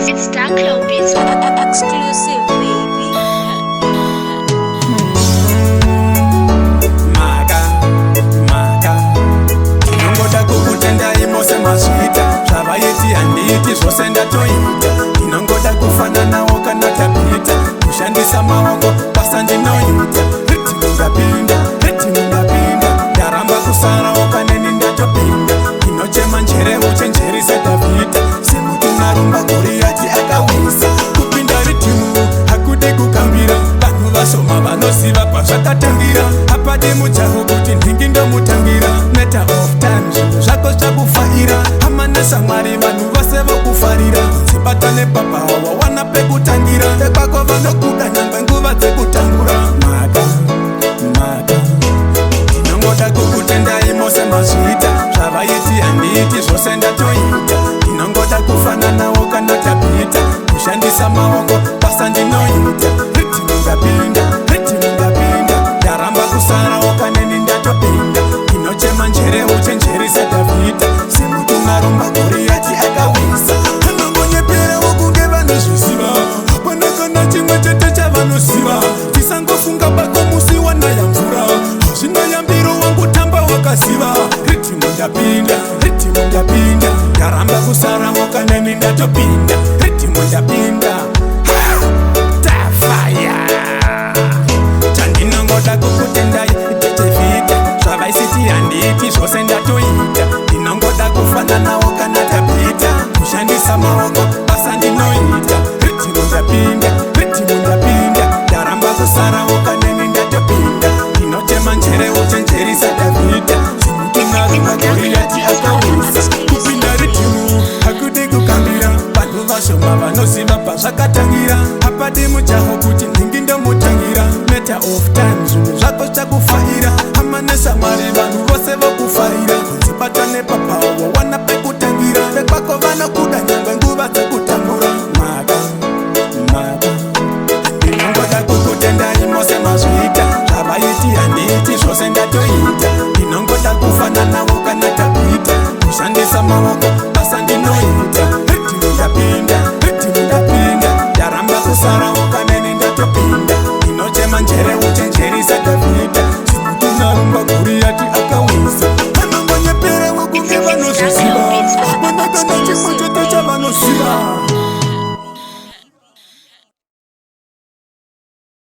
It's Dark Beats. Exclusive, baby. Maka maka, ndinongoda kukutendai mose mazviita. Zvavaiti handiiti, zvose ndatoita. Ndinongoda kufananawo kana tapita. Kushandisa maoko basa ndinoita. Riddim ndapinda, riddim ndapinda. Ndaramba kusarawo kaneni, ndatopinda. Ndinochema njere, uchenjeri saDhavhidha. Semutunarumba Goriyati akawisa. Kupinda riddim hakudi kukambira. Vanhu vashoma vanoziva pazvakatangira. Hapadi mujaho kuti nhingi ndomutangira. Matter of time, zvinhu zvako zvakufaira. Hama neshamwari, vanhu vose vokufarira. Zibatane papa, wawana pekutangira. Vekwako vanokuda nyangwe nguva dzekutambura. Maka maka, ndinongoda kukutendai mose mazviita. Zvavaiti handiiti, zvose ndatoita. Ndinongoda kufananawo kana tapita. Kushandisa maoko basa ndinoita. Riddim ndapinda, riddim ndapinda. Ndaramba kusarawo kaneni, ndatopinda. Ndinochema njere, uchenjeri saDhavhidha. Semutungarumba Goriyati akawisa. Anongonyeperawo kunge vanozviziva. Hapana kana chimwe chete chavanoziva. Tisangofunga bako musi wanaya mvura. Hazvina yambiro, wangu, tamba wakaziva. Riddim ndapinda, riddim ndapinda. Ndaramba kusarawo kaneni, ndatopinda. Riddim ndapinda. Ha! Tafaya. Chandinongoda kukutendai, tichivhita. Zvavaisiti handiiti, zvose ndatoita. Ndinongoda kufananawo kana tapita. Kushandisa maoko basa ndinoita. Riddim ndapinda, riddim ndapinda. Ndaramba kusarawo kaneni, ndatopinda. Ndinochema njere, uchenjeri saDhavhidha. Zimutungarumba Goriyati akawisa. Kupinda riddim hakudi kukambira. Vanhu vashoma vanoziva pazvakatangira. Hapadi mujaho kuti nhingi ndomutangira. Matter of time, zvinhu zvako zvakufaira. Hama neshamwari, vanhu vose vokufarira. Zibatane papa, wawana pekutangira. Vekwako vanokuda.